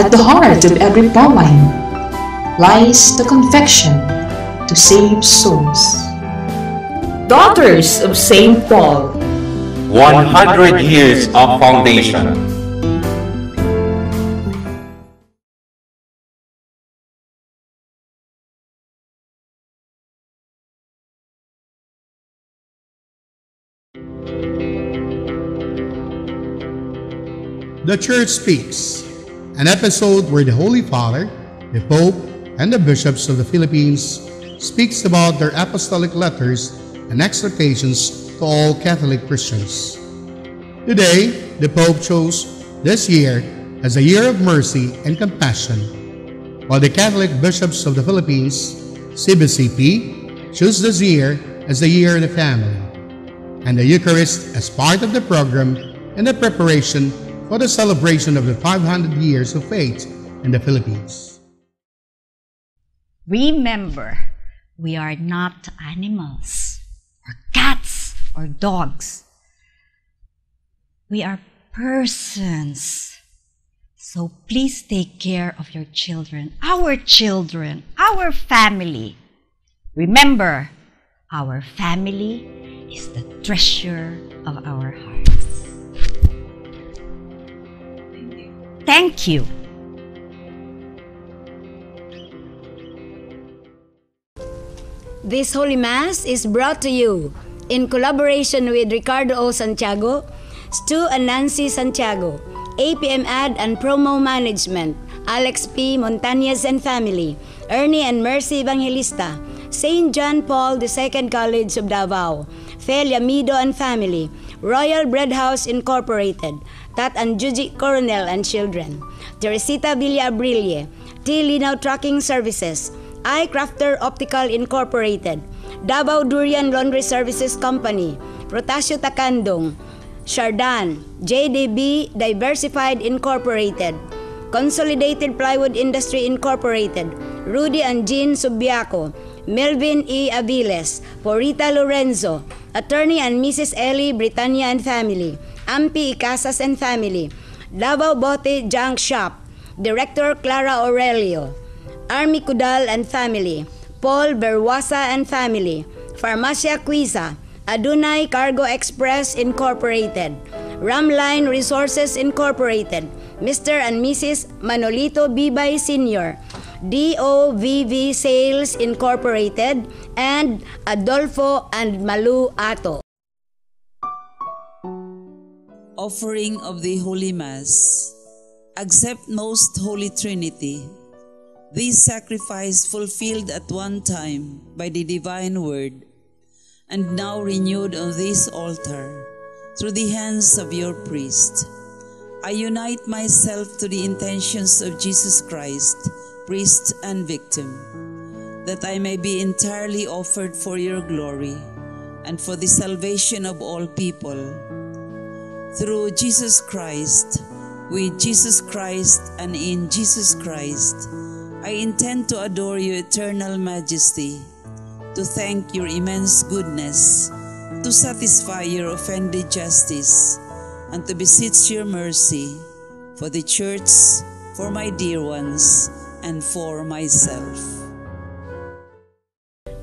At the heart of every Pauline lies the conviction to save souls. Daughters of St. Paul. 100 years of foundation. The Church Speaks, an episode where the Holy Father, the Pope, and the bishops of the Philippines speaks about their apostolic letters and exhortations to all Catholic Christians. Today, the Pope chose this year as a year of mercy and compassion, while the Catholic Bishops of the Philippines, CBCP, chose this year as the year of the family, and the Eucharist as part of the program and the preparation for the celebration of the 500 years of faith in the Philippines. Remember, we are not animals or cats or dogs. We are persons. So please take care of your children, our family. Remember, our family is the treasure of our hearts. Thank you. This Holy Mass is brought to you in collaboration with Ricardo O. Santiago, Stu and Nancy Santiago, APM Ad and Promo Management, Alex P. Montañez and Family, Ernie and Mercy Evangelista, St. John Paul II College of Davao, Felia Mido and Family, Royal Bread House Incorporated, Tat and Juji Coronel and Children, Teresita Villa Abrille, T. Linaw Trucking Services, iCrafter Optical Incorporated, Davao Durian Laundry Services Company, Protasio Takandong, Shardan, JDB Diversified Incorporated, Consolidated Plywood Industry Incorporated, Rudy and Jean Subiaco, Melvin E. Aviles, Porita Lorenzo, Attorney and Mrs. Ellie Britannia and Family, Ampi Icasas and Family, Davao Bote Junk Shop, Director Clara Aurelio, Army Kudal and Family, Paul Berwasa and Family, Farmacia Cuiza, Adunay Cargo Express Incorporated, Ramline Resources Incorporated, Mr. and Mrs. Manolito Bibay Sr., DOVV Sales Incorporated, and Adolfo and Malu Ato. Offering of the Holy Mass. Accept, Most Holy Trinity, this sacrifice fulfilled at one time by the Divine Word, and now renewed on this altar through the hands of your priest. I unite myself to the intentions of Jesus Christ, priest and victim, that I may be entirely offered for your glory and for the salvation of all people. Through Jesus Christ, with Jesus Christ, and in Jesus Christ, I intend to adore your eternal majesty, to thank your immense goodness, to satisfy your offended justice, and to beseech your mercy for the Church, for my dear ones, and for myself.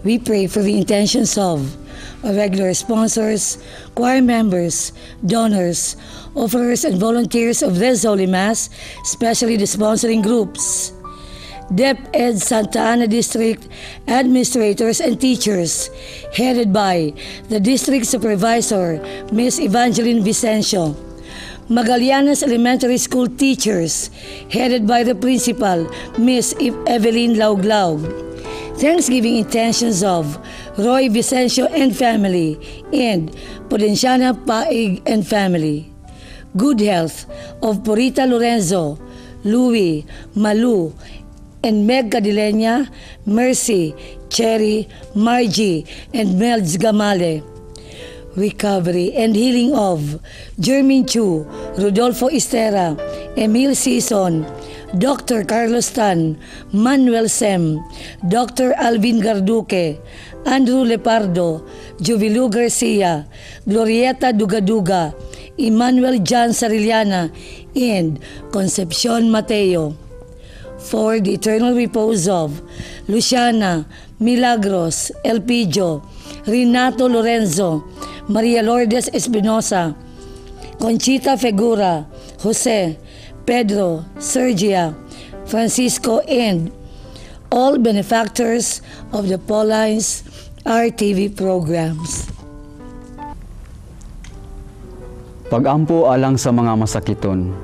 We pray for the intentions of our regular sponsors, choir members, donors, offerers, and volunteers of this Holy Mass, especially the sponsoring groups, DepEd Santa Ana District administrators and teachers, headed by the District Supervisor, Ms. Evangeline Vicencio, Magallanes Elementary School teachers, headed by the principal, Ms. Evelyn Lauglaug. Thanksgiving intentions of Roy Vicencio and family, and Pudenciana Paig and family. Good health of Purita Lorenzo, Louie, Malu, and Meg Cadilena, Mercy, Cherry, Margie, and Melds Gamale. Recovery and healing of Jermaine Chu, Rodolfo Estera, Emil Sison, Dr. Carlos Tan, Manuel Sem, Dr. Alvin Garduque, Andrew Lepardo, Jubilu Garcia, Glorieta Dugaduga, Emmanuel John Sariliana, and Concepcion Mateo. For the eternal repose of Luciana, Milagros, Elpidio, Renato Lorenzo, Maria Lourdes Espinosa, Conchita Fegura, Jose, Pedro, Sergia, Francisco, and all benefactors of the Paulines RTV programs. Pagampo alang sa mga masakiton.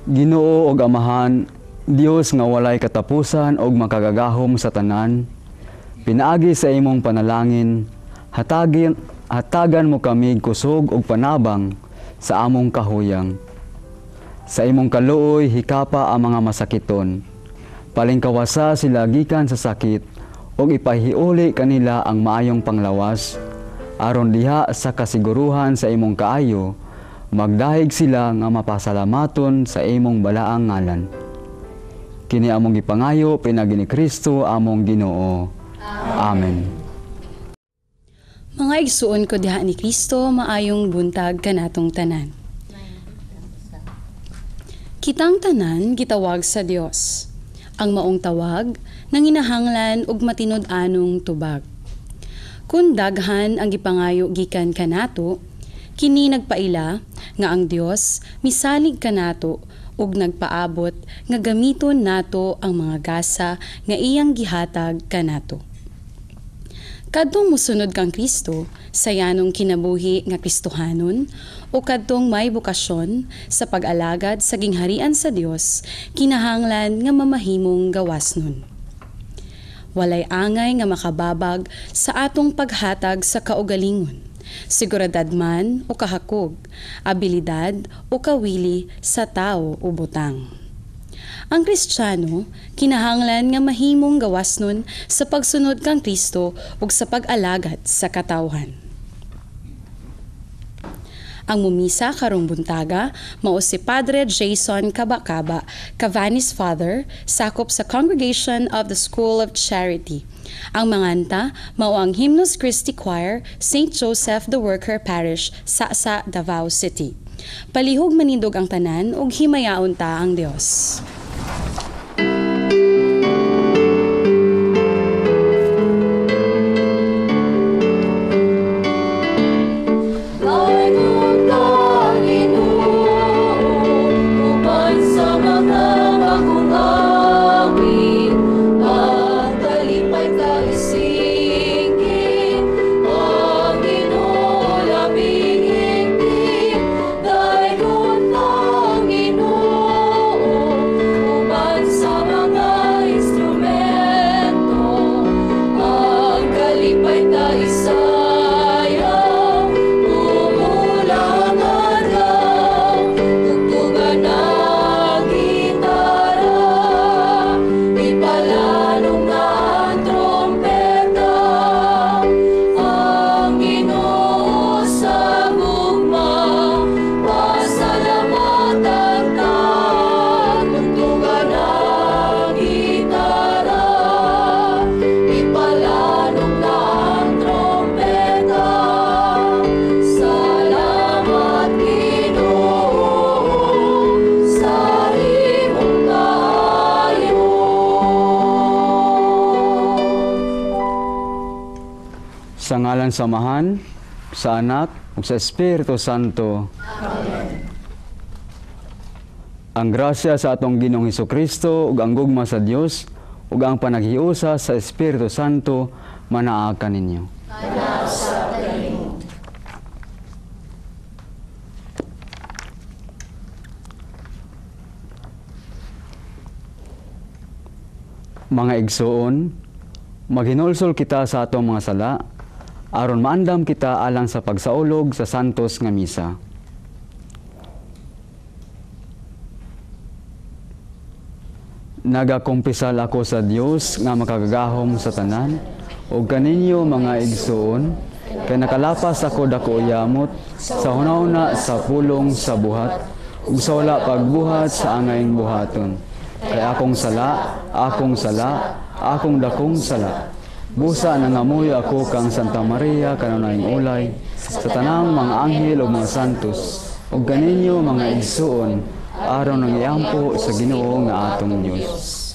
Ginoo og Amahan, Dios nga walay katapusan og makagagahom sa tanan, pinaagi sa imong panalangin, hatagan mo kami kusog og panabang sa among kahuyang. Sa imong kaluoy hikapa ang mga masakiton. Palingkawasa sila gikan sa sakit og ipahiuli kanila ang maayong panglawas, aron diha sa kasiguruhan sa imong kaayo, magdahig sila nga mapasalamaton sa imong balaang ngalan. Kini among gipangayo pinaagi ni Kristo among Ginoo. Amen. Mga igsuon ko diha ni Kristo, maayong buntag kanatong tanan. Kitang tanan gitawag sa Dios. Ang maong tawag nanginahanglan og matinud-anong tubag. Kun daghan ang gipangayo gikan kanato, kini nagpaila nga ang Dios misalig kanato ug nagpaabot nga gamiton nato ang mga gasa nga iyang gihatag kanato. Kadtong mosunod kang Kristo sa yanong kinabuhi nga Kristohanon o kadtong may bokasyon sa pag-alagad sa gingharian sa Dios, kinahanglan nga mamahimong gawas nun. Walay angay nga makababag sa atong paghatag sa kaugalingon, siguradad man o kahakog, abilidad o kawili sa tao o butang. Ang Kristiyano, kinahanglan nga mahimong gawas nun sa pagsunod kang Kristo ug sa pag-alagad sa katawhan. Ang mumisa karong buntaga mao si Padre Jason Cabacaba, Cavanis Father, sakop sa Congregation of the School of Charity. Ang manganta mao ang Hymnus Christi Choir, St. Joseph the Worker Parish, Sasa, Davao City. Palihog manindog ang tanan ug himayaon ta ang Dios. Sa ngalan sa Amahan, sa Anak, ug sa Espiritu Santo. Amen. Ang grasya sa atong Ginoong Hesukristo ug ang gugma sa Dios ug ang panaghiusa sa Espiritu Santo manaa kaninyo. Mga igsoon, maghinulsol kita sa atong mga sala aron maandam kita alang sa pagsaulog sa santos nga misa. Nagakumpisal ako sa Dios nga makagagahom sa tanan ug kaninyo mga igsoon, kay nakalapas ako dako yamot sa hunahuna, sa pulong, sa buhat ug sa wala pagbuhat sa angayng buhaton. Kay akong sala, akong sala, akong dakong sala. Busa nangamuyo ako kang Santa Maria kanunayng ulay, sa tanang mga anghel ug mga santos, ug kaninyo mga igsuon, Aron ang iampo sa Ginoo nga atong Dios.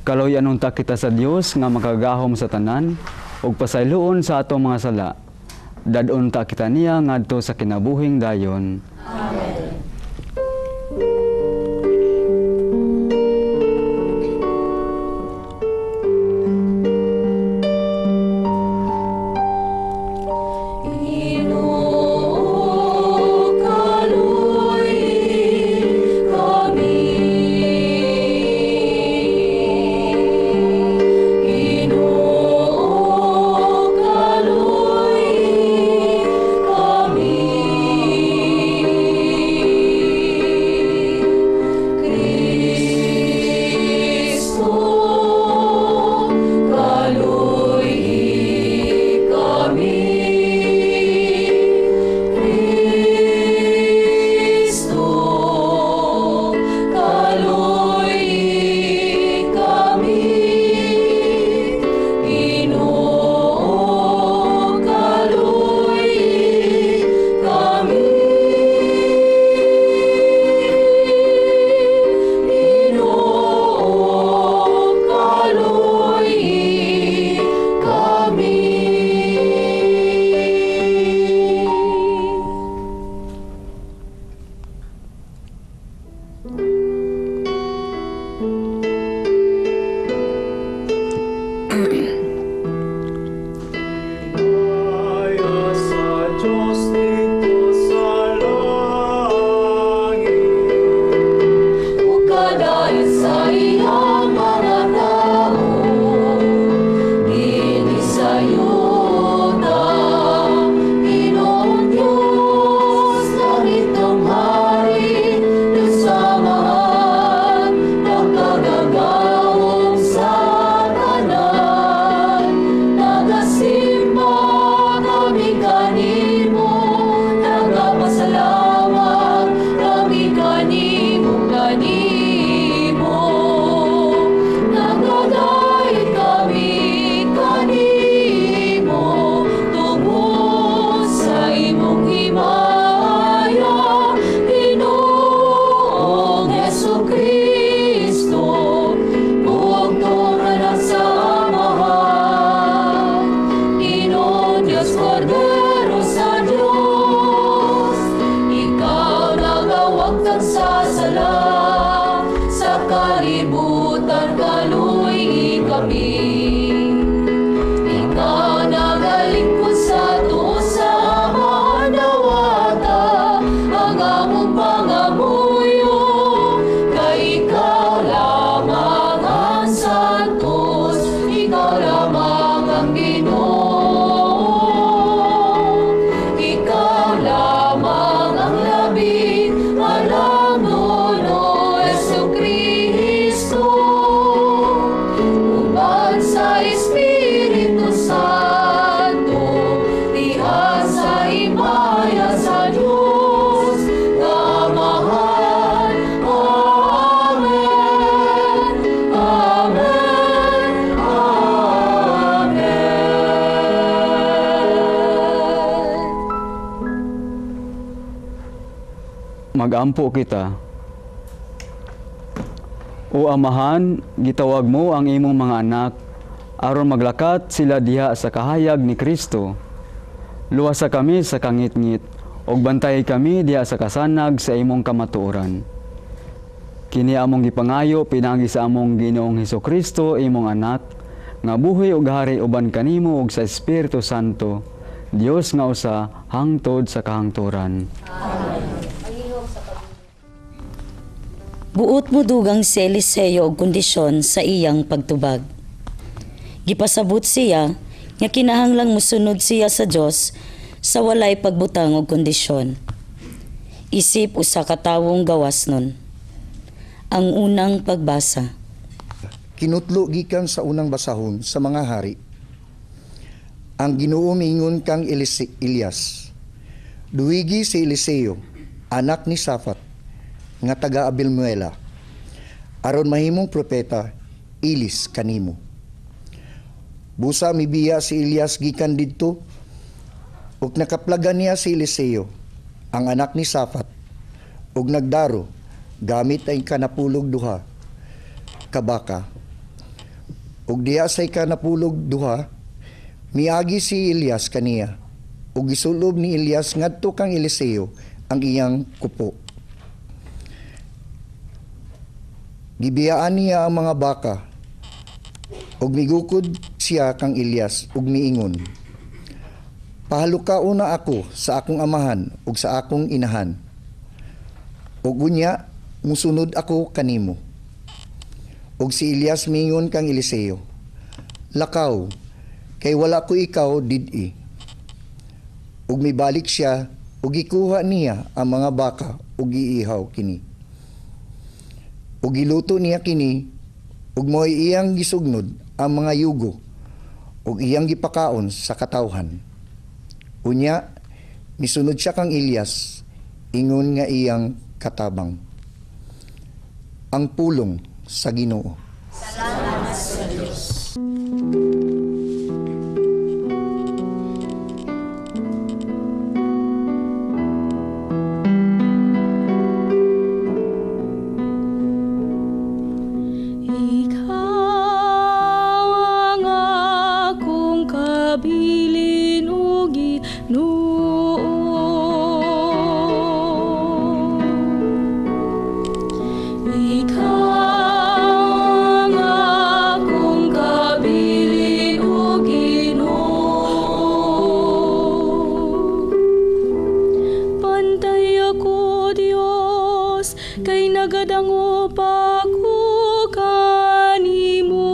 Kaloy unta kita sa Dios nga makagahom sa tanan ug pasayloon sa atong mga sala. Dad-on ta kita niya ngadto sa kinabuhing dayon. Amen. Magampo kita. O Amahan, gitawag mo ang imong mga anak aron maglakat sila diha sa kahayag ni Kristo. Luwasa kami sa kangitngit ug bantay kami diha sa kasanag sa imong kamatuoran. Kini among gipangayo pinaagi sa among Ginoong Hesukristo, imong anak, nga buhi ug hari uban kanimo ug sa Espiritu Santo, Dios nga usa hangtod sa kahangturan. Amen. Buot mo dugang si Eliseo og kondisyon sa iyang pagtubag. Gipasabot siya nga kinahanglang mosunod siya sa Dios sa walay pagbutang og kondisyon. Isip usa ka tawong gawas nun. Ang unang pagbasa. Kinutlo gikan sa unang basahon sa mga hari. Ang Ginoo miingon kang Elias. Duwigi si Eliseo, anak ni Safat, nga taga Abilmuela, aron mahimong propeta, ilis kanimo. Busa mibiya si Elias gikan didto, ug nakaplagan niya si Eliseo, ang anak ni Safat, ug nagdaro gamit ang 12 ka baka. Ug diha sa 12, miagi si Elias kaniya ug gisulob ni Elias ngadto kang Eliseo ang iyang kupo. Gibiyaan niya ang mga baka ug migukod siya kang Elias ug miingon, "Pahalukaon na ako sa akong amahan ug sa akong inahan. Ug unya musunod ako kanimo." Ug si Elias miingon kang Eliseo, "Lakaw, kay wala ko ikaw did'i." Ug mibalik siya ug gikuha niya ang mga baka ug giihaw kini. Ug giluto niya kini ug mo'y iyang gisugnod ang mga yugo ug iyang gipakaon sa katawhan. Unya misunod siya kang Elias, ingon nga iyang katabang. Ang pulong sa Ginoo. Salamat sa Diyos. Ikaw ang akong kabilin ug Ginoo. Ikaw ang akong kabilin ug Ginoo. Pantay ako, Dios, kay nagadangop ako kanimo.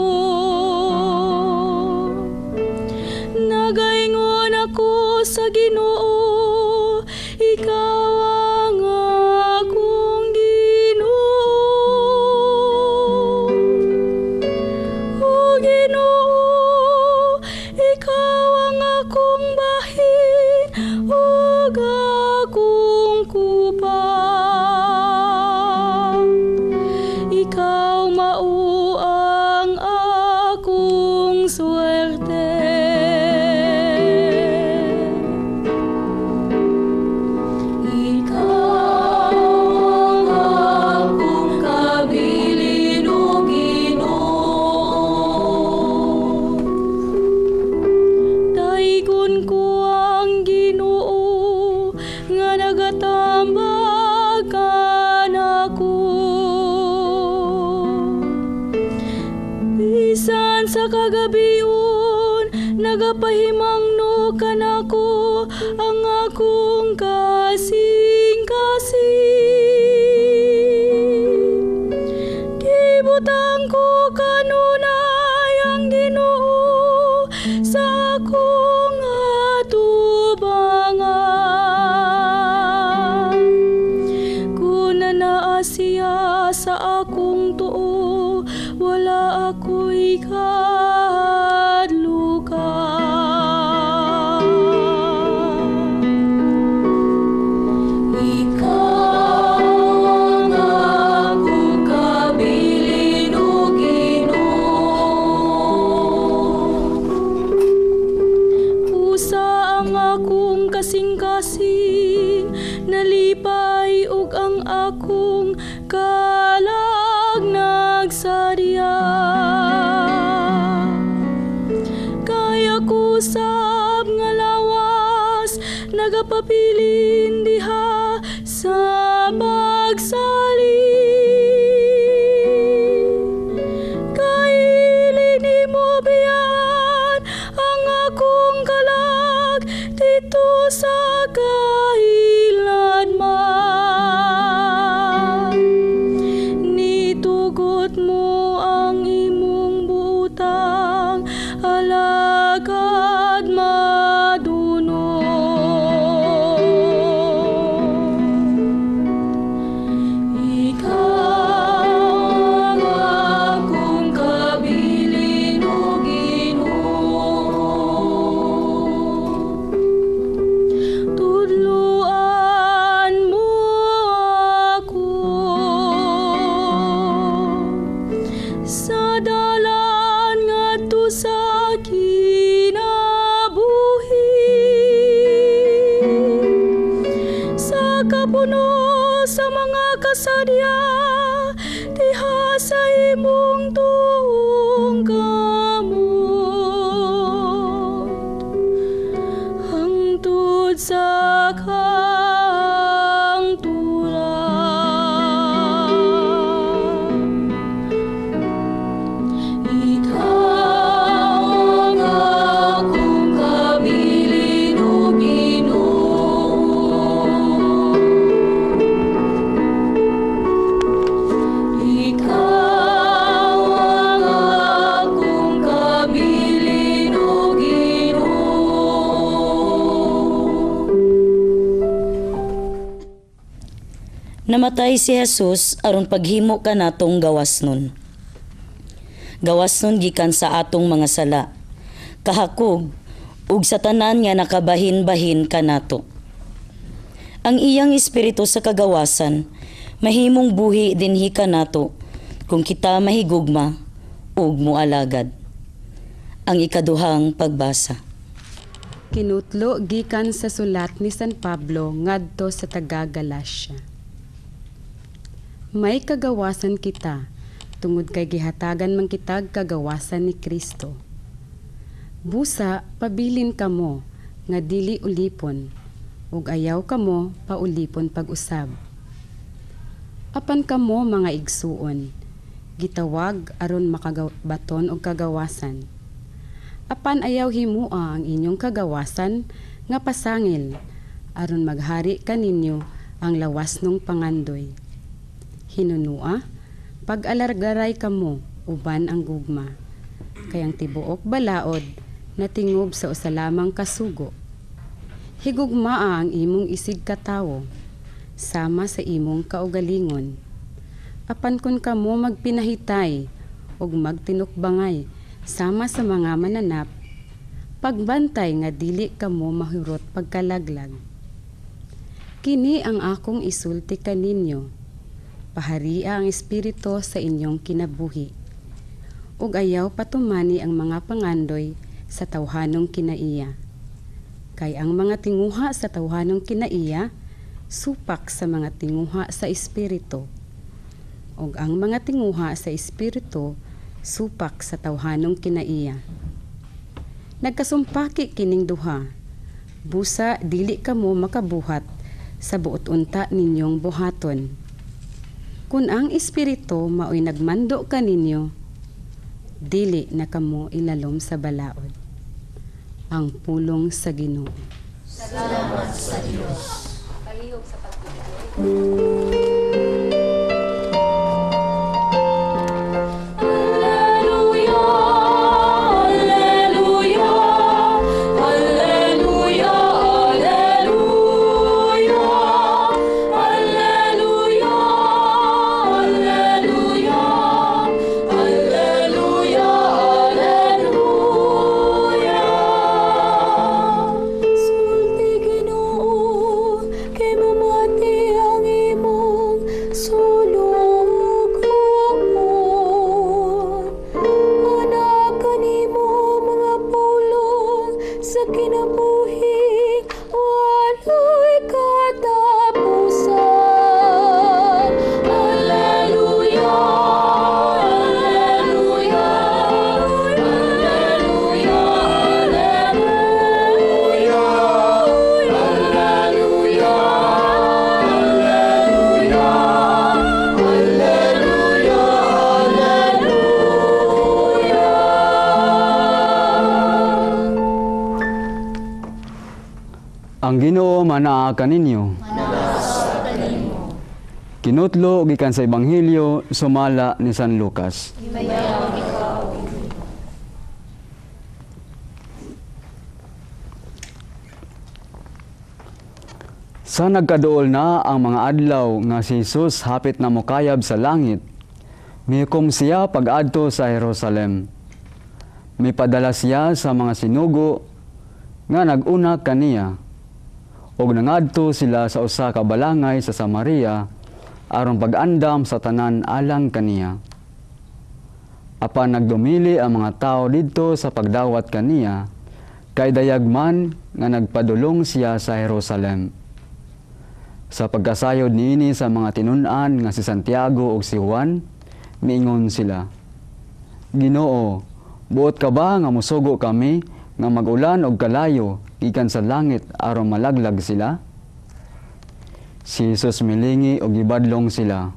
Nagaingon ako sa Ginoo, ikaw ang akong Ginoo. O Ginoo, ikaw ang akong bahin ug akong kupa. Ikaw mao ang akong swerte. Ikaw ang akong kabilin ug Ginoo. Daigon ko ang Ginoo nga nagatambag kanako. Bisan sa kagabion nagapahimangno kanako ang akong kasing-kasing. Gibutang ko kanunay ang Ginoo sa akong atubangan. Kun anaa siya sa akong tuo, wala ako'y kahadlukan. Ikaw ang akong kabilin ug Ginoo. Usa ang akong kasing-kasing, nalipay ug ang akong kalag nagsadya. Kaya ko sab nga lawas, nagapapilin diha sa pagsali. Kaili nimo biyaan ang akong kalag dito sa kahilanman. Nitugot mo ang imong butang, alagad madunong. Diha sa imong tuong kamot, hangtod sa kangturan. Ikaw ang akong kabilin, O Ginoo. Ikaw ang akong kabilin, O Ginoo. Namatay si Jesus aron paghimo kanatong gawas nun. Gawas nun gikan sa atong mga sala, kahakog ug sa tanan nga nakabahin-bahin kanato. Ang iyang espiritu sa kagawasan mahimong buhi dinhi kanato kung kita mahigugma ug moalagad. Ang ikaduhang pagbasa. Kinutlo gikan sa sulat ni San Pablo ngadto sa taga Galacia. May kagawasan kita tungod kay gihatagan man kitag kagawasan ni Kristo. Busa pabilin kamo nga dili ulipon ug ayaw kamo paulipon pag-usab. Apan kamo mga igsuon, gitawag aron makagabaton og kagawasan. Apan ayaw himua ang inyong kagawasan nga pasangil aron maghari kaninyo ang lawas nung pangandoy. Hinunua, pag-alargaray kamo uban ang gugma, kay ang tibuok balaod natingob sa usa lamang kasugo. Higugmaa ang imong isig katawo, sama sa imong kaugalingon. Apan kun kamo magpinahitay ug magtinukbangay sama sa mga mananap, pagbantay nga dili kamo mahurot pagkalaglag. Kini ang akong isulti kaninyo, paharia ang espiritu sa inyong kinabuhi, ug ayaw patumani ang mga pangandoy sa tawhanong kinaiya. Kay ang mga tinguha sa tawhanong kinaiya, supak sa mga tinguha sa espiritu, ug ang mga tinguha sa espiritu, supak sa tawhanong kinaiya. Nagkasumpaki kining duha, busa dili kamo makabuhat sa buot unta ninyong buhaton. Kun ang espiritu maoy nagmando kaninyo, dili na kamo ilalom sa balaod. Ang pulong sa Ginoo. Salamat sa Dios. Palihog sa pagtulog. Alleluia, alleluia, alleluia, alleluia, alleluia, alleluia, alleluia, alleluia. Sulti Ginoo, kay mamati ang imong sulugoon. Anak kanimo mga pulong sa kinabuhi walay katapusan. Alleluia, alleluia, alleluia, alleluia, alleluia, alleluia, alleluia, alleluia. Ang Ginoo manaa kaninyo. Kinutlo gikan sa Ebanghelyo sumala ni San Lucas. Sa nagkaduol na ang mga adlaw nga si Jesus hapit na mokayab sa langit, mihukom siya pag-adto sa Jerusalem. Mipadala siya sa mga sinugo nga nag-una kaniya, ug nangadto sila sa usa ka balangay sa Samaria aron pag-andam sa tanan alang kaniya. Apan nagdumili ang mga tao didto sa pagdawat kaniya, kay dayag man nga nagpadulong siya sa Jerusalem. Sa pagkasayod niini sa mga tinun-an nga si Santiago ug si Juan, Miingon sila, "Ginoo, buot ka ba nga mosugo kami nga mag-ulan og kalayo gikan sa langit aron malaglag sila?" Si Jesus milingi og gibadlong sila,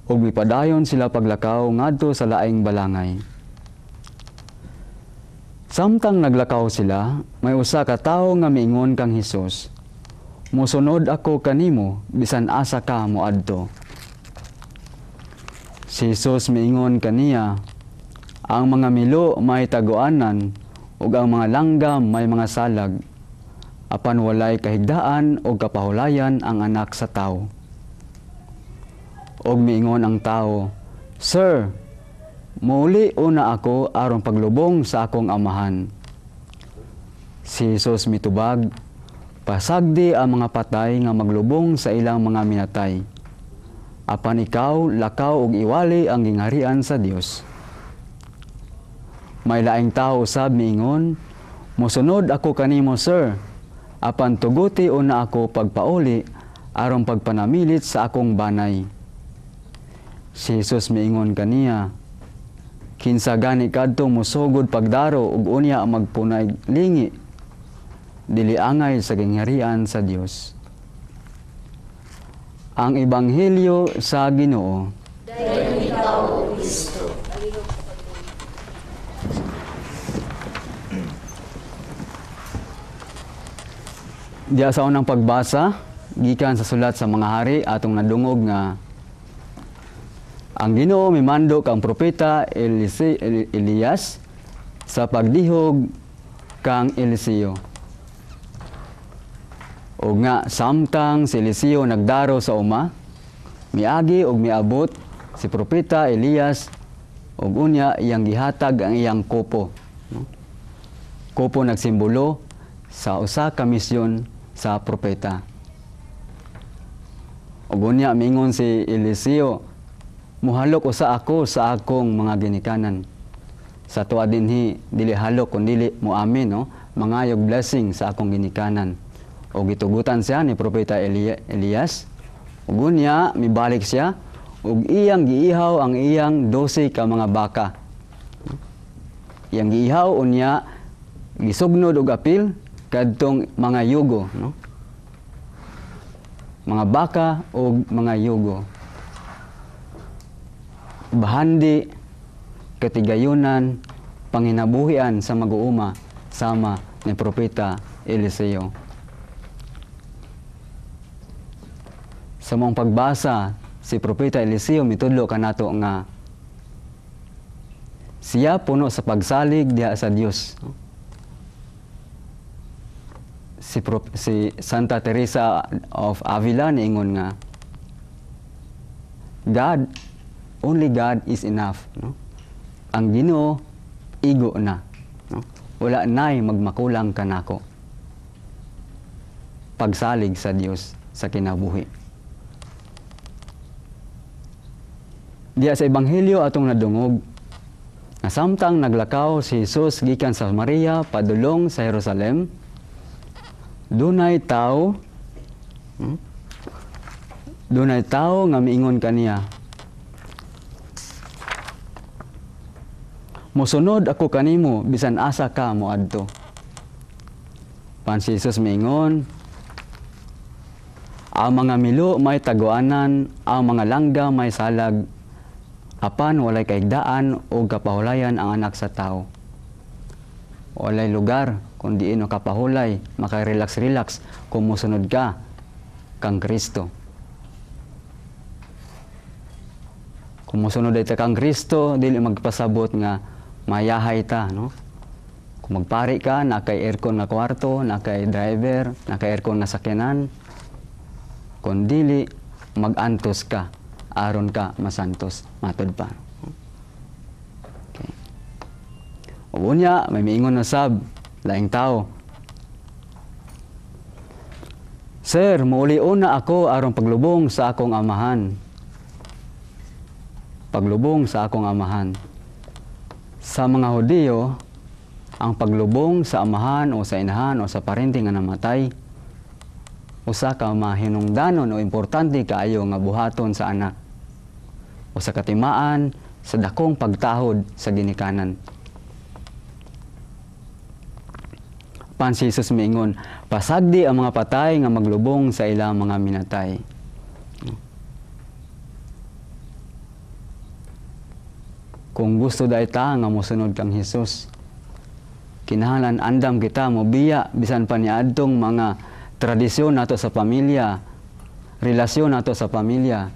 ug mipadayon sila paglakaw ngadto sa laing balangay. Samtang naglakaw sila, may usa ka tawo nga miingon kang Hesus, "Mosunod ako kanimo bisan asa ka moadto." Si Jesus miingon kaniya, "Ang mga milo may taguanan ug ang mga langgam may mga salag, apan walay kahigdaan og kapahulayan ang anak sa tawo." Og miingon ang tawo, "Sir, muuli una ako aron paglubong sa akong amahan." Si Jesus mitubag, "Pasagdi ang mga patay nga maglubong sa ilang mga minatay. Apan ikaw, lakaw og iwali ang gingharian sa Dios." May laing tao usab miingon, "Mosunod ako kanimo, sir, apan tuguti una ako pagpauli aron pagpanamilit sa akong banay." Si Jesus miingon kaniya, "Kinsa gani kadto mosugod pagdaro ug unya magpunay lingi, dili angay sa gingharian sa Dios." Ang Ebanghelyo sa Ginoo. Dayon ikaw, O Kristo. Diya sa unang pagbasa, gikan sa sulat sa mga hari, atong nadungog nga ang Ginoo mimando kang propeta Elias sa pagdihog kang Eliseo. O nga samtang si Eliseo nagdaro sa uma, miagi og miabot si propeta Elias og unya iyang gihatag ang iyang kopo. No? Kopo nagsimbolo sa usa ka misyon sa propeta. Og unya mingon si Eliseo, "Muhalok usa ako sa akong mga ginikanan." Sa tuwa dinhi dili halok kun dili moamin, no? Mangayog blessing sa akong ginikanan. O gitugutan siya ni propeta Elias. Ug unya mibalik siya ug iyang giihaw ang iyang 12 ka mga baka. Iyang giihaw unya gisugnod og apil kadtong mga yugo, no? Mga baka ug mga yugo. Bahandi, katigayunan, panginabuhian sa mag-uuma sama ni propeta Eliseo. Sa mong pagbasa, si propeta Eliseo mitudlo kanato nga siya puno sa pagsalig diha sa Dios. Si Santa Teresa of Avila niingon nga God, only God is enough, no? Ang Ginoo igo na, no? Wala nay magmakulang kanako. Pagsalig sa Dios sa kinabuhi. Diya sa Ebanghelyo atong nadungog nga samtang naglakaw si Jesus gikan sa Samaria padulong sa Jerusalem, dunay tawo nga miingon kaniya, "Mosunod ako kanimo bisan asa ka moadto." Pan si Jesus miingon, "Ang mga milo may taguanan, ang mga langga may salag, apan walay kaigdaan o kapahulayan ang anak sa tao." Walay lugar kung diin o kapahulay, makarelax-relax kung mosunod ka kang Kristo. Kung mosunod ay ta kang Kristo, dili magpasabot nga mayahay ta, no? Kung magpari ka, na kay aircon na kwarto, na kay driver, na kay aircon na sakyanan, kung dili magantos ka, aron ka masantos, matud pa. Okay. O unya, may miingon na sab, laing tao, "Sir, muuli una ako aron paglubong sa akong amahan." Paglubong sa akong amahan. Sa mga Hudiyo, ang paglubong sa amahan o sa inahan o sa parente nga namatay, usa ka mahinungdanon o importante kaayo nga buhaton sa anak. usa ka timaan sa dakong pagtahod sa ginikanan. Pan si Jesus miingon, pasagdi ang mga patay nga maglubong sa ilang mga minatay. Kung gusto dai ta nga mosunod kang Hesus, kinahanglan andam kita mobiya bisan pa niadtong mga tradisyon nato sa pamilya, relasyon nato sa pamilya.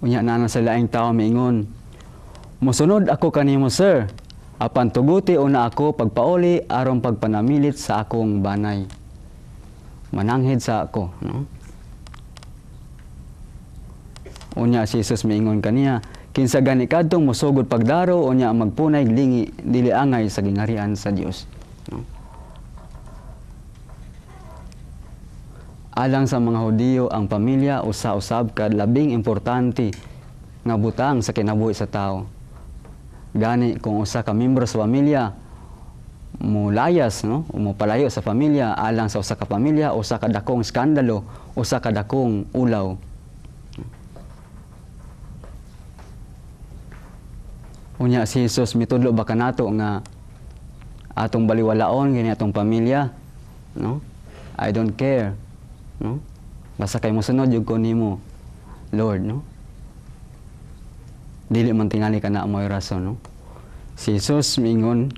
Unya na sa laing tao miingon, mosunod ako kanimo sir, apan tuguti una ako pagpauli aron pagpanamilit sa akong banay. Mananghid sa ako, no? Unya si Jesus miingon kaniya, kinsa gani kadtong mosugod pagdaro unya magpunay lingi dili angay sa gingharian sa Dios. No? Alang sa mga Hudiyo, ang pamilya usa-usab ka labing importante nga butang sa kinabuhi sa tao. Gani kung usa ka membro sa pamilya mulayas, no, o mopalayo sa pamilya alang sa usa ka pamilya, usa ka dakong skandalo, usa ka dakong ulaw. Unya si Jesus mitudlo ba kanato nga atong baliwalaon gini atong pamilya, no? I don't care, no? Basta kay mosunod jud ko nimo, Lord, no? Dili man tingali kana mo'y rason, no? Si Jesus miingon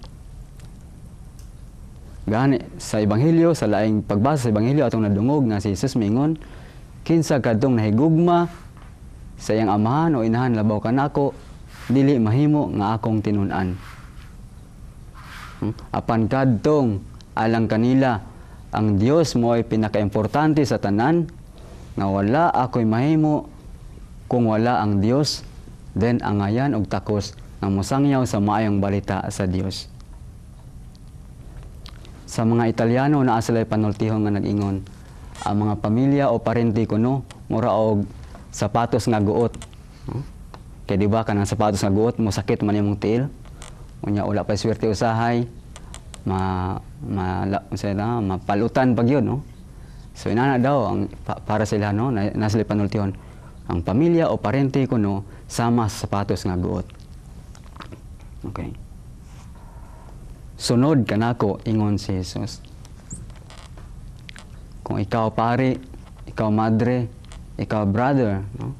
gani sa ebanghelyo, sa laing pagbasa sa ebanghelyo atong nadungog nga si Jesus miingon, kinsa kadtong nahigugma sa iyang amahan o inahan labaw kanako, dili mahimo nga akong tinun-an. Apan kadtong alang kanila ang Dios mo'y pinakaimportante sa tanan, nga wala ako'y mahimo kung wala ang Dios, then angayan og takos nga mosangyaw sa maayong balita sa Dios. Sa mga Italiano naa sila'y panultihon nga nag-ingon, ang mga pamilya o parente kuno mura og sapatos nga guot. Kaya di ba kanang sapatos nga guot mosakit man imong tiil, unya wala pa swerte usahay, mapalutan pag yun, no? So inana daw ang para sila, no, na sila panultihon, ang pamilya o parente kuno sama sa sapatos nga guot. Okay. Sunod kanako, ingon si Jesus. Kung ikaw pare, ikaw madre, ikaw brother, no?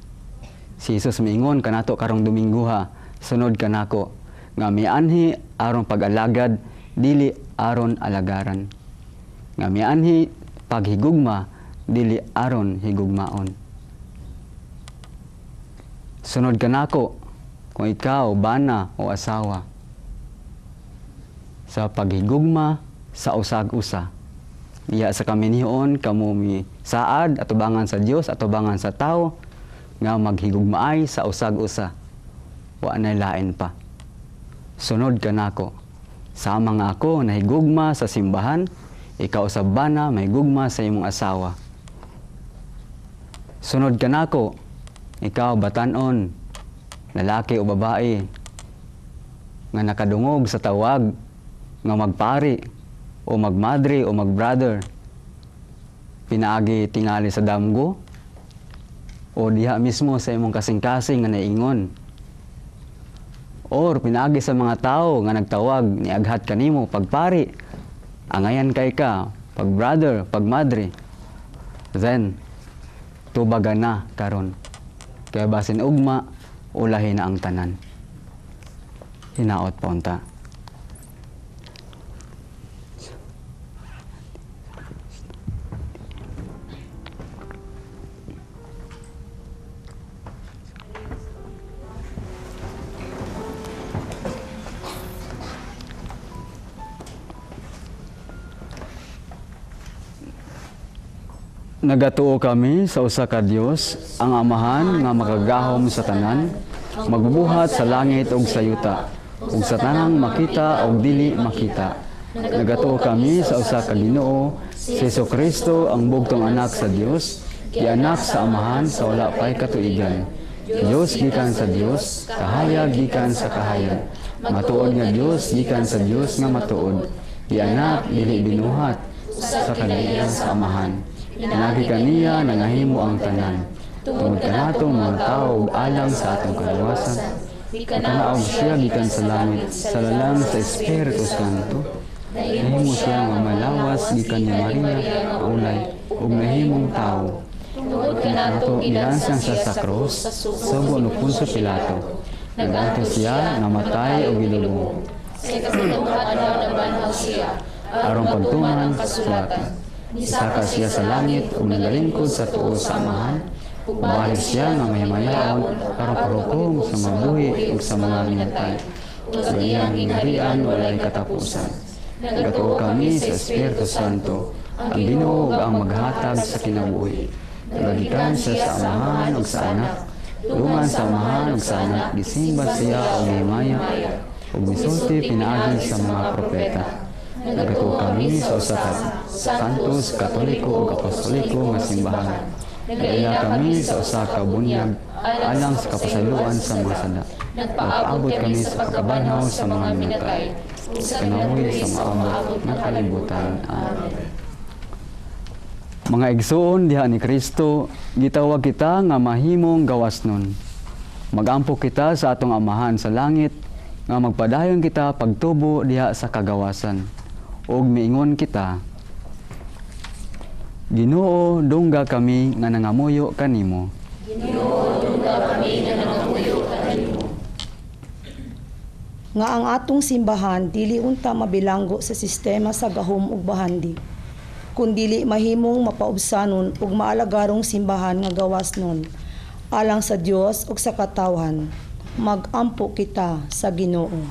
Si Jesus miingon kanato karong Dominguha, sunod kanako nga mianhi aron pag-alagad, dili aron alagaran. Nga mianhi paghigugma, dili aron higugmaon. Sunod kanako kung ikaw bana o asawa, sa paghigugma sa usag-usa. Diya sa kaminion kamo mi saad atubangan sa Dios, atubangan sa tao, nga maghigugmaay sa usag-usa. Wa nay lain pa. Sunod kanako. Sama nga ako nahigugma sa simbahan, ikaw sa bana mahigugma sa imong asawa. Sunod kanako, ikaw batan-on, lalaki o babae, nga nakadungog sa tawag nga magpari o magmadre o magbrother, pinaagi tingali sa damgo o diha mismo sa imong kasing-kasing nga naingon, or pinaagi sa mga tao nga nagtawag niaghat kanimo pagpari, angayan kay ka pag brother, pag madre, then tubaga na karon. Kaya basin ugma ulahi na ang tanan. Hinaot pa unta. Nagatuo kami sa usa ka Dios, ang Amahan nga makagahom sa tanan, magbubuhat sa langit ug sa yuta, ug sa tanang makita ug dili makita. Nagatuo kami sa usa ka Ginoo, si Jesucristo, ang bugtong anak sa Dios, gianak sa Amahan sa wala pay katuigan. Dios gikan sa Dios, kahayag gikan sa kahayag. Matuod nga Dios gikan sa Dios nga matuod. Gianak dili binuhat sa kalian sa Amahan. Pinaagi kaniya nangahimo ang tanan. Tungod kanato mga tawo ug alang sa atong kaluwasan, nakanaog siya gikan sa langit sa lalang sa Espiritu Santo. Nahimo siya nga malawas gikan ni Maria nga ulay ug nahimong tawo. Tungod kanato Gilansang siya sa krus, sugo ni Poncio Pilato. Nag-antos siya, namatay ug gilubong. Sa ikapitong adlaw nabanhaw siya, Aron pagtuman ang kasulatan. Misaka siya sa langit ug nagalingkod sa tuo sa Amahan. Mobalik siya nga mahimayaon aron paghukom sa mga buhi ug sa mga minatay. Ug ang iyang gingharian walay katapusan. Nagatuo kami sa Espiritu Santo, ang Ginoo ug ang maghatag sa kinabuhi. Nagagikan siya sa Amahan ug sa Anak. Duman sa Amahan ug sa Anak, gisimba siya og gihimaya ug misulti pinaagi sa mga propeta. Nagatuo kami sa usa ka Santos, Katoliko ug Apostoliko nga simbahan. Nagaila kami sa usa ka bunyag alang sa kapasayloan sa mga sala. Nagpaabot kami sa pagkabanhaw sa mga minatay ug sa kinabuhi sa maabot nga kalibutan. Amen. Mga igsuon diha ni Kristo, gitawag kita nga mahimong gawasnon. Magampo kita sa atong Amahan sa langit nga magpadayon kita pagtubo diha sa kagawasan. Ug miingon kita, Ginoo, dungga kami nga nangamuyo kanimo. Ginoo, dungga kami nga nangamuyo kanimo. Nga ang atong simbahan dili unta mabilanggo sa sistema sa gahom ug bahandi, kundili mahimong mapaubsanon ug maalagarong simbahan nga gawasnon alang sa Dios ug sa katawhan. Magampo kita sa Ginoo.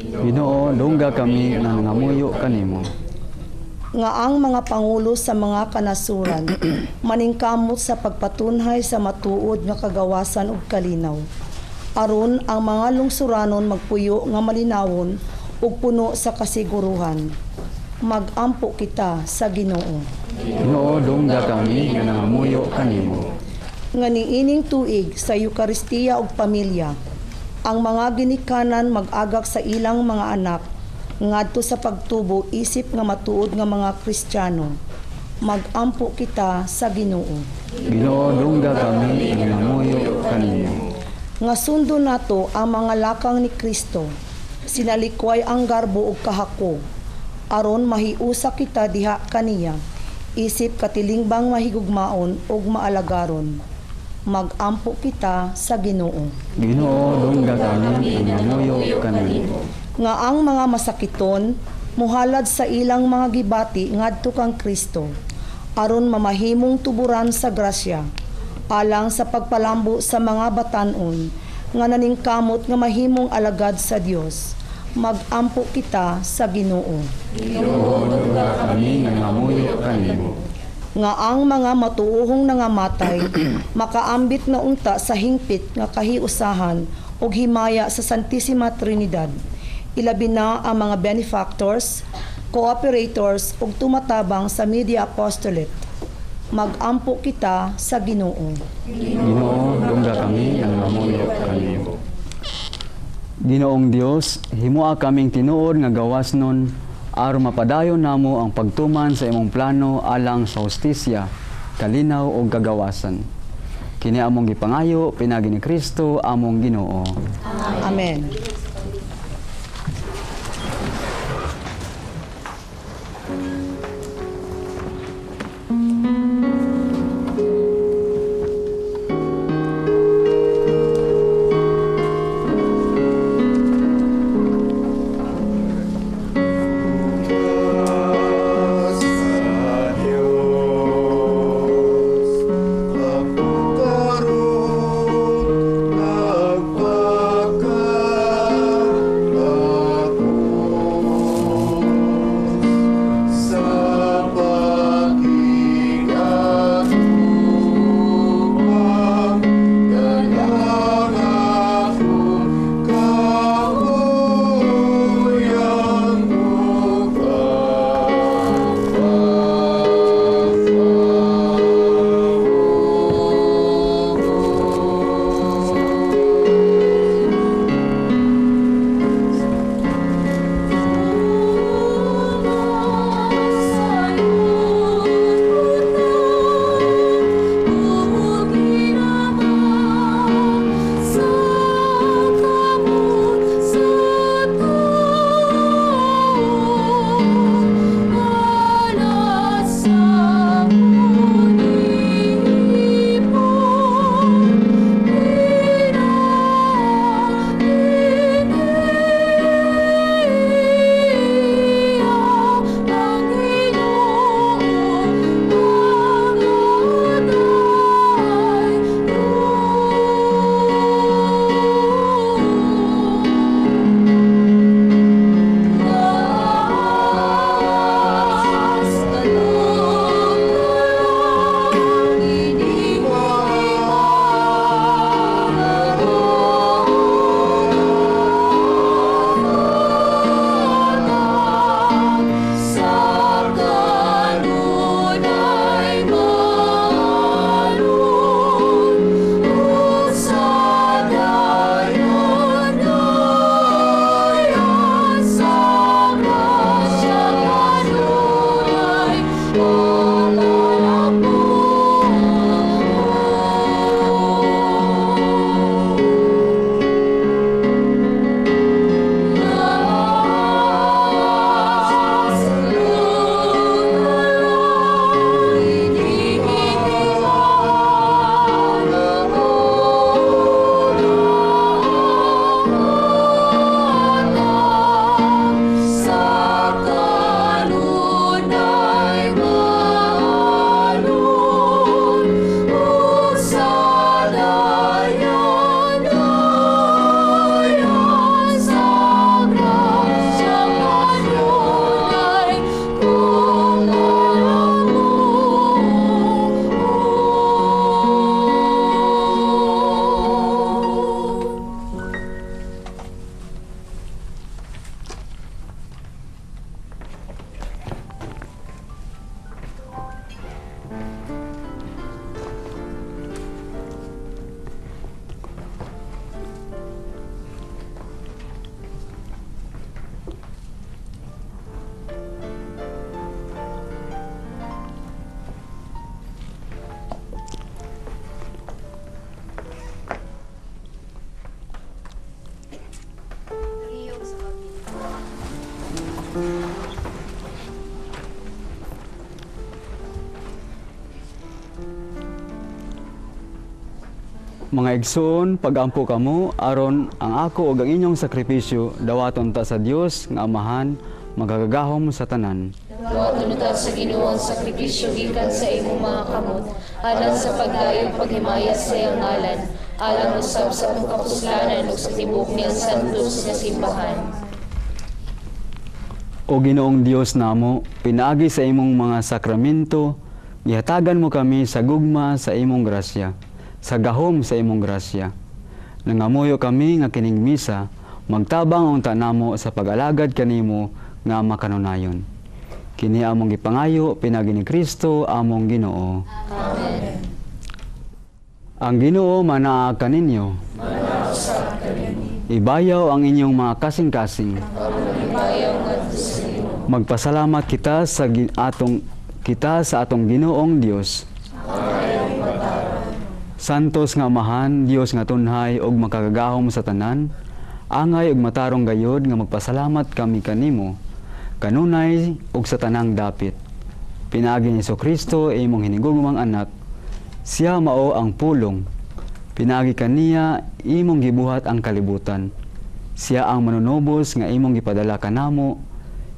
Ginoo, dungga kami nga nangamuyo kanimo. Nga ang mga pangulo sa mga kanasuran maningkamot sa pagpatunhay sa matuod nga kagawasan ug kalinaw, aron ang mga lungsuranon magpuyo nga malinawon ug puno sa kasiguruhan. Magampo kita sa Ginoo. Ginoo, dungga kami nga nangamuyo kanimo. Nga niining tuig sa Eukaristiya ug pamilya, ang mga ginikanan mag-agak sa ilang mga anak ngadto sa pagtubo isip nga matuod nga mga Kristiyano. Magampo kita sa Ginoo. Ginoo, dungga kami nga nangamuyo kanimo. Nga sundo nato ang mga lakang ni Kristo, sinalikway ang garbo ug kahako, aron mahiusa kita diha kaniya, isip katilingbang mahigugmaon ug maalagaron. Magampo kita sa Ginoo. Ginoo, dungga kami nga nangamuyo kanimo. Nga ang mga masakiton muhalad sa ilang mga gibati ngadto kang Kristo, aron mamahimong tuburan sa grasya, alang sa pagpalambo sa mga batan-on nga naningkamot nga mahimong alagad sa Dios. Magampo kita sa Ginoo. Ginoo, dungga kami nga nangamuyo kanimo. Nga ang mga matuohong nangamatay makaambit na unta sa hingpit nga kahiusahan ug himaya sa Santissima Trinidad, ilabi na ang mga benefactors, cooperators ug tumatabang sa media apostolate. Magampo kita sa Ginoo. Ginoo, dungga kami nga nangamuyo kanimo. Ginoong Dios, himoa kaming tinuod nga gawasnon aron mapadayon namo ang pagtuman sa imong plano alang sa hustisya, kalinaw ug kagawasan. Kini among gipangayo pinaagi ni Kristo among Ginoo. Amen. Sa Diyos, ako karon nagpaka Mga igsoon, pagampo kamo aron ang ako ug ang inyong sakripisyo dawaton ta sa Dios nga Amahan magagahom sa tanan. Dawaton ta sa Ginoo ang sakripisyo gikan sa imong mga kamot alang sa pagdayog paghimaya sa iyang ngalan, alang usab sa atong kapuslanan ug sa tibuok niyang santos nga simbahan. O Ginoong Dios namo, pinaagi sa imong mga sakramento, gihatagan mo kami sa gugma sa imong grasya, sa gahom sa imong grasya. Nangamuyo kami nga kining misa magtabang unta namo sa pag-alagad kanimo nga makanunayon. Kini among gipangayo pinaagi ni Kristo among Ginoo. Amen. Ang Ginoo manaa kaninyo. Ibayaw ang inyong mga kasing-kasing. Magpasalamat kita sa atong Ginoong Dios. Santos nga Amahan, Dios nga tunhay ug makagagahom sa tanan, angay ug matarong gayod nga magpasalamat kami kanimo, kanunay ug sa tanang dapit. Pinaagi ni Jesucristo imong hinigugmang anak, siya mao ang pulong. Pinaagi kaniya imong gibuhat ang kalibutan. Siya ang manunubos nga imong gipadala kanamo.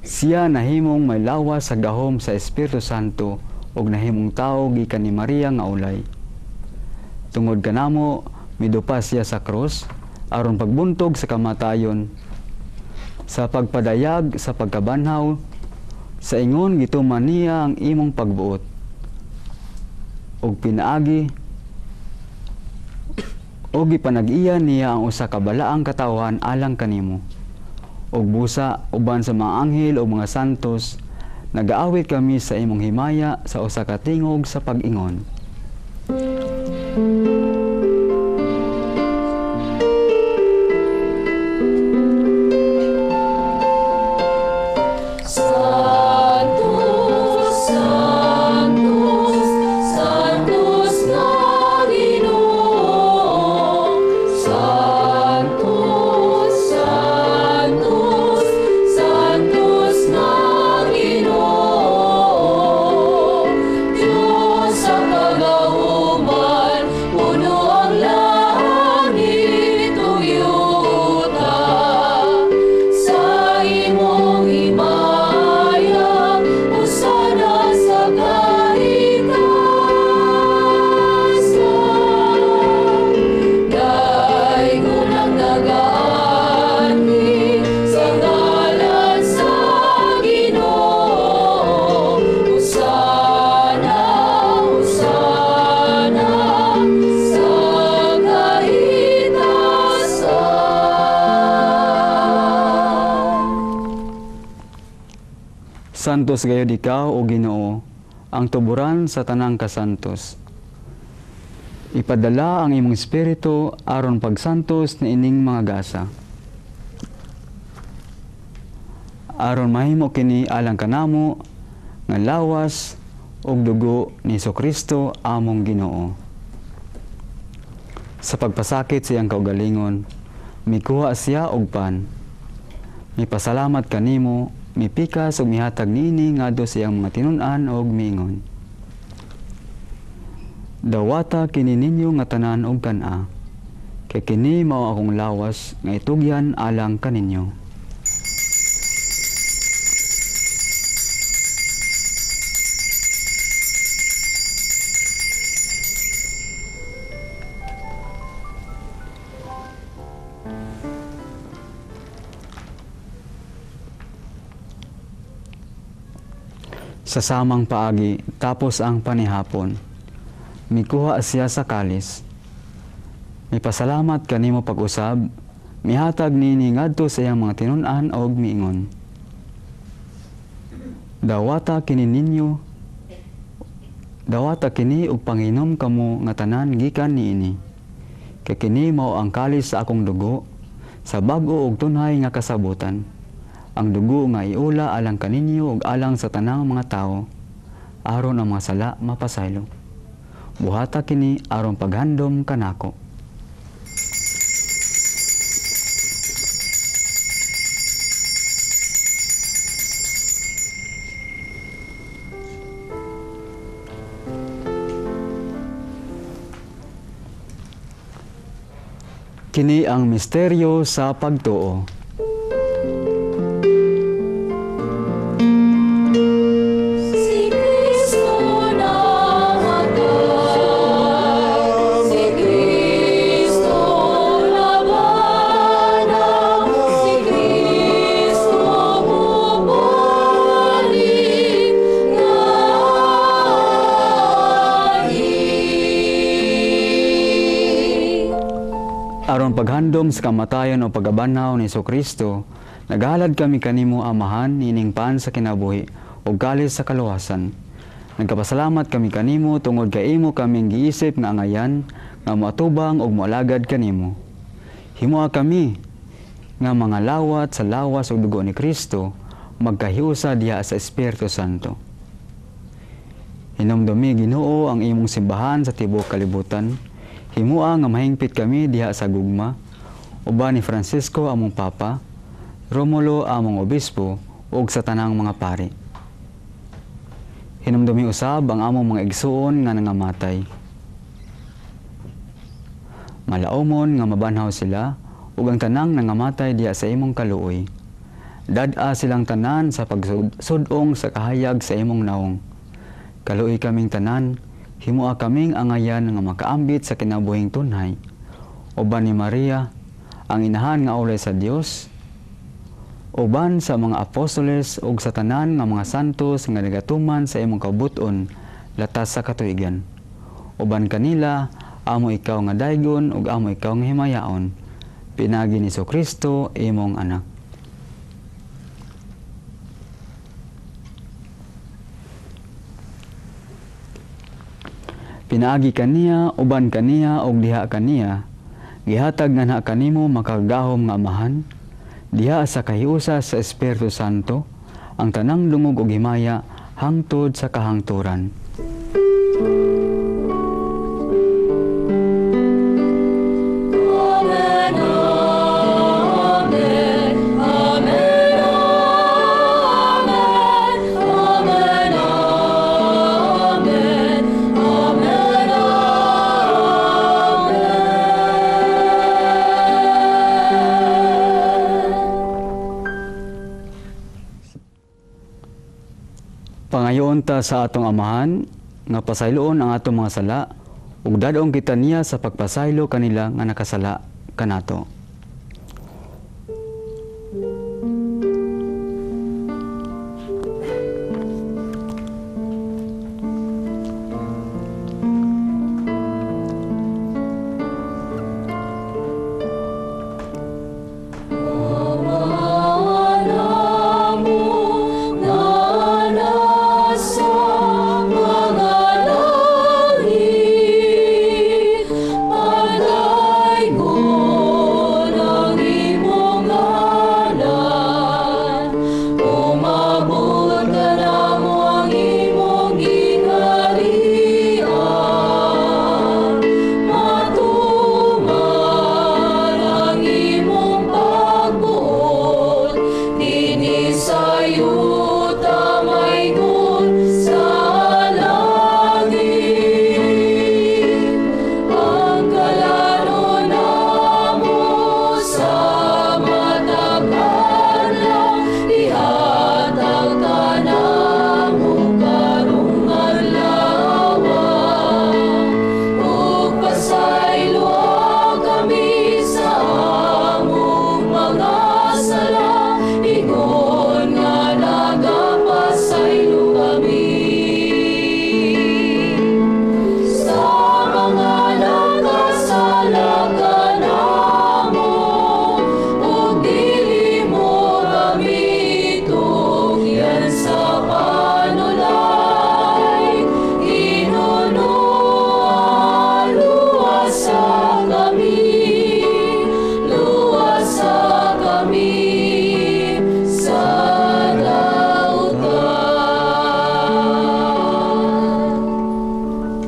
Siya nahimong may lawas sa gahom sa Espiritu Santo ug nahimong tawo gikan ni Maria nga ulay. Tungod kanamo, midupa siya sa krus, aron pagbuntog sa kamatayon, sa pagpadayag sa pagkabanhaw, sa ingon gituman niya ang imong pagbuot. Ug pinaagi, ug gipanag-iya niya ang usa ka balaang katawhan alang kanimo. Ug busa uban sa mga anghel ug mga santos, nagaawit kami sa imong himaya sa usa ka tingog sa pag-ingon. Santos gayud ikaw, o Ginoo, ang tuburan sa tanang kasantos. Ipadala ang imong espiritu aron pagsantos niining mga gasa. Aron mahimo kini alang kanamo nga lawas ug dugo ni Jesucristo among Ginoo. Sa pagpasakit sa iyang kaugalingon, mikuha siya og pan. Mipasalamat kanimo, mipikas ug mihatag niini ngadto sa iyang mga tinun-an og miingon. Dawata kini ninyo nga tanan og kan-a, kay kini mao akong lawas nga itugyan alang kaninyo. Sa samang paagi, tapos ang panihapon, mikuha siya sa kalis. Mipasalamat kanimo pag-usab, mihatag niini ngadto sa iyang mga tinun-an og miingon. Dawata kini ninyo, dawata kini og panginom kamo nga tanan gikan niini. Kay kini mao ang kalis sa akong dugo, sa bag-o og tunhay nga kasabutan. Ang dugo nga iula alang kaninyo ug alang sa tanang mga tawo, aron ang mga sala mapasaylo. Buhata kini aron paghandom kanako. Kini ang misteryo sa pagtuo. Si Kristo namatay, si Kristo nabanhaw, si Kristo mobalik ngahi. Aron paghandom sa kamatayon o pagabanhaw ni Kristo, naghalad kami kanimo Amahan niining paan sa kinabuhi ug kalis sa kaluwasan. Nagkapasalamat kami kanimo tungod kay imo kaming giisip nga angayan nga moatubang ug moalagad kanimo. Himoa kami nga mga lawat sa lawas ug dugo ni Kristo magkahiusa diha sa Espiritu Santo. Hinumdumi Ginoo ang imong simbahan sa tibuok kalibutan. Himoa nga mahingpit kami diha sa gugma, uban ni Francisco among Papa, Romulo among Obispo, ug sa tanang mga pari. Hinumdumi usab ang among mga igsuon nga nangamatay. Malaumon nga mabanhaw sila, ug ang tanang nangamatay diha sa imong kaluoy. Dad-a silang tanan sa pagsudong sa kahayag sa imong naong. Kaluoy kaming tanan, himoa kaming angayan nga makaambit sa kinabuhing tunhay. Uban ni Maria, ang inahan nga ulay sa Dios, uban sa mga apostoles ug sa tanan nga mga santos nga nagatuman sa imong kabut-on latas sa katuigan. Uban kanila, amo ikaw nga daygon ug amo ikaw nga himayaon. Pinaagi ni Kristo imong anak. Pinaagi kaniya, uban kaniya, ug diha kaniya, gihatag nganha kanimo makagagahom nga Amahan, diha sa kahiusa sa Espiritu Santo, ang tanang lungog ug himaya hangtod sa kahangturan. Amen, amen, amen, amen, amen, amen, amen, amen. Pangayoon ta sa atong Amahan nga pasayloon ang atong mga sala ug dad-ong kita niya sa pagpasaylo kanila nga nakasala kanato.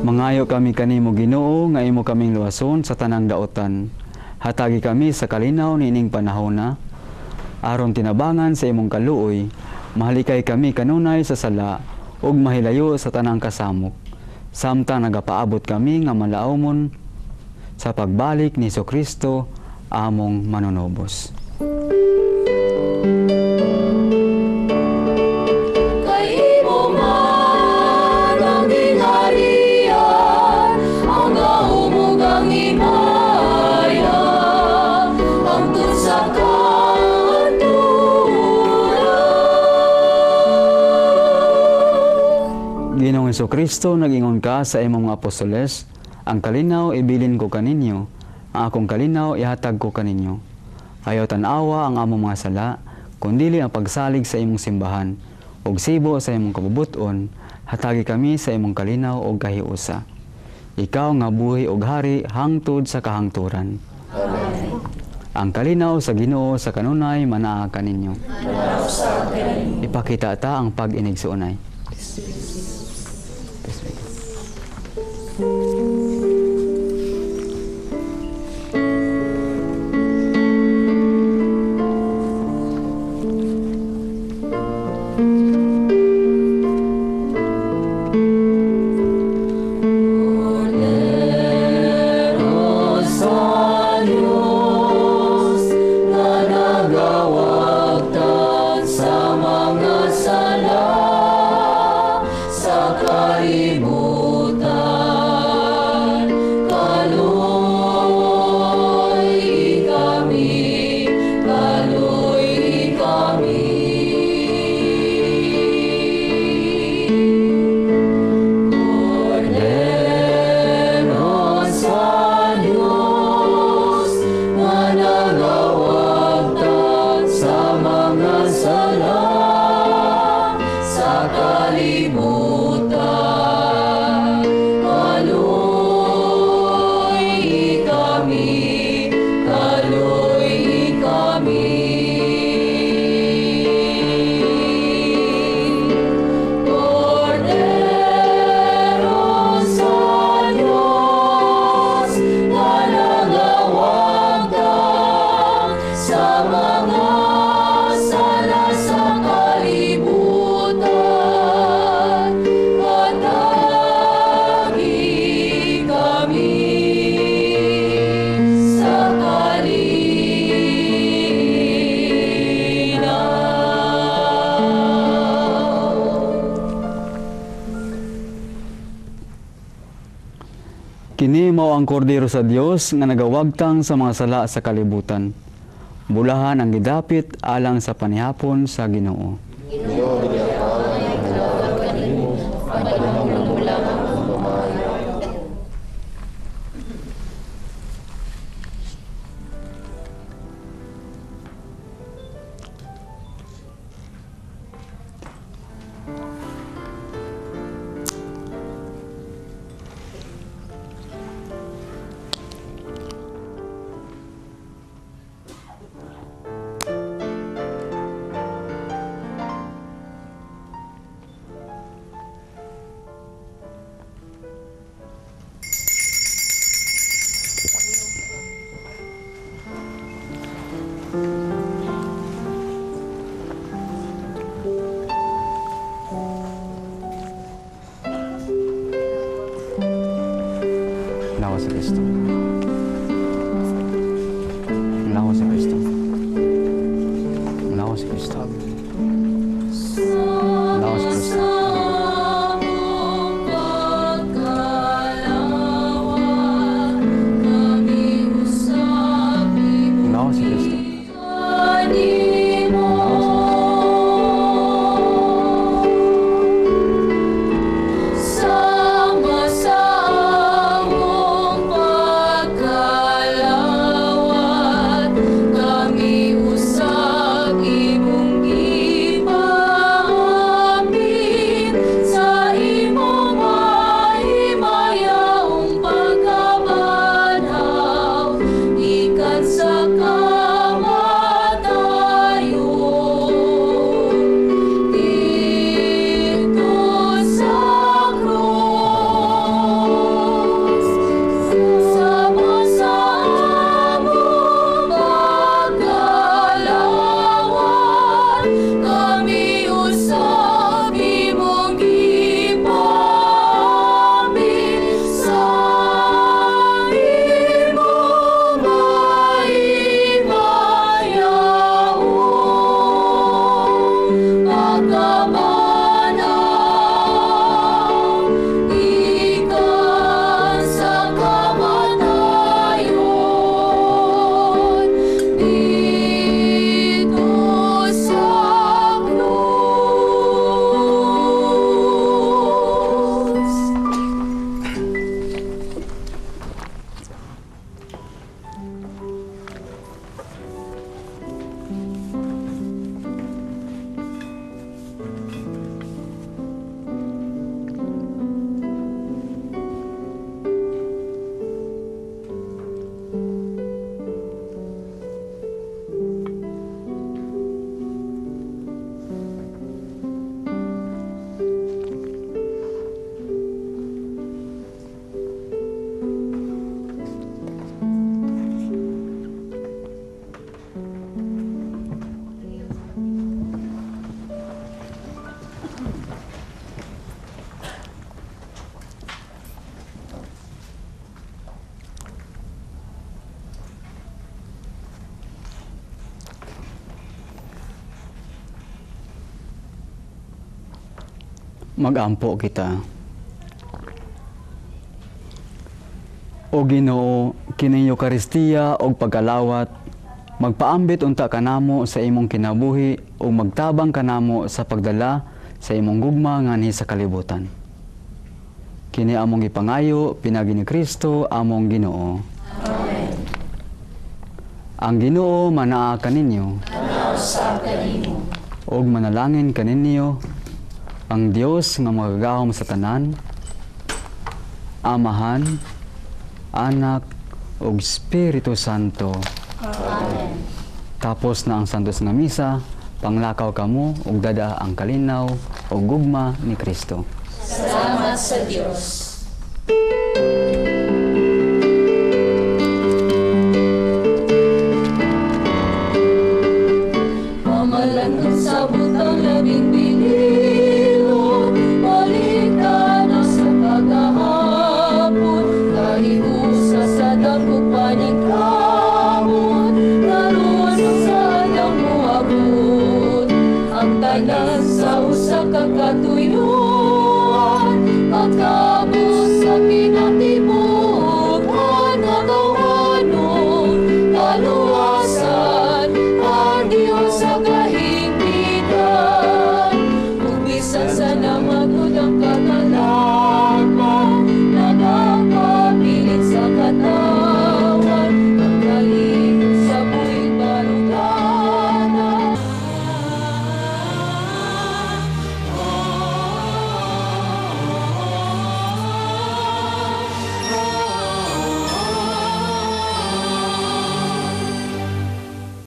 Mangayo kami kanimo Ginoo nga imo kaming luwason sa tanang daotan. Hatagi kami sa kalinaw niining panahona aron tinabangan sa imong kaluoy, mahalikay kami kanunay sa sala ug mahilayo sa tanang kasamok. Samtang nagapaabot kami nga malaomon sa pagbalik ni Kristo among manunubos. Kay imo man ang gingharian, ang gahom ug ang himaya, hangtod sa katuran. Ginoong Hesukristo, nag-ingon ka sa imong mga apostoles, ang kalinaw ibilin ko kaninyo, ang akong kalinaw ihatag ko kaninyo. Ayaw tan-awa ang among mga sala, kundili ang pagsalig sa imong simbahan, ug sibo sa imong kabubut-on, hatagi kami sa imong kalinaw ug kahiusa. Ikaw nga buhi ug hari hangtod sa kahangturan. Amen. Ang kalinaw sa Ginoo sa kanunay manaa kaninyo. Ipakita ta ang pag-inigsuonay. Kordero sa Diyos nga nagawagtan sa mga sala sa kalibutan, kaloy kami, kaloy kami. Kordero sa Diyos nga nagawagtan sa mga sala sa kalibutan, kaloy kami, kaloy kami. Kordero sa Diyos nga nagawagtan sa mga sala sa kalibutan, hatagi kami sa kalinaw. Kini mao ang kordero sa Dios nga nagawagtang sa mga sala sa kalibutan. Bulahan ang gidapit alang sa panihapon sa Ginoo. Ginoo, dili ako angay nga mohatag kanimo, apan panahon lamang akong pamaayo. Magampo kita. O Ginoo, kining Eukaristiya og pagkalawat, magpaambit unta kanamo sa imong kinabuhi ug magtabang kanamo sa pagdala sa imong gugma nganhi sa kalibutan. Kini among gipangayo pinaagi ni Kristo among Ginoo. Amen. Ang Ginoo manaa kaninyo. Manaa usab kanimo. Ug manalangin kaninyo ang Dios nga makagagahom sa tanan, Amahan, Anak, ug Espiritu Santo. Amen. Tapos na ang Santos nga Misa, panglakaw kamo ug dada ang kalinaw ug gugma ni Kristo. Salamat sa Dios. Thank you.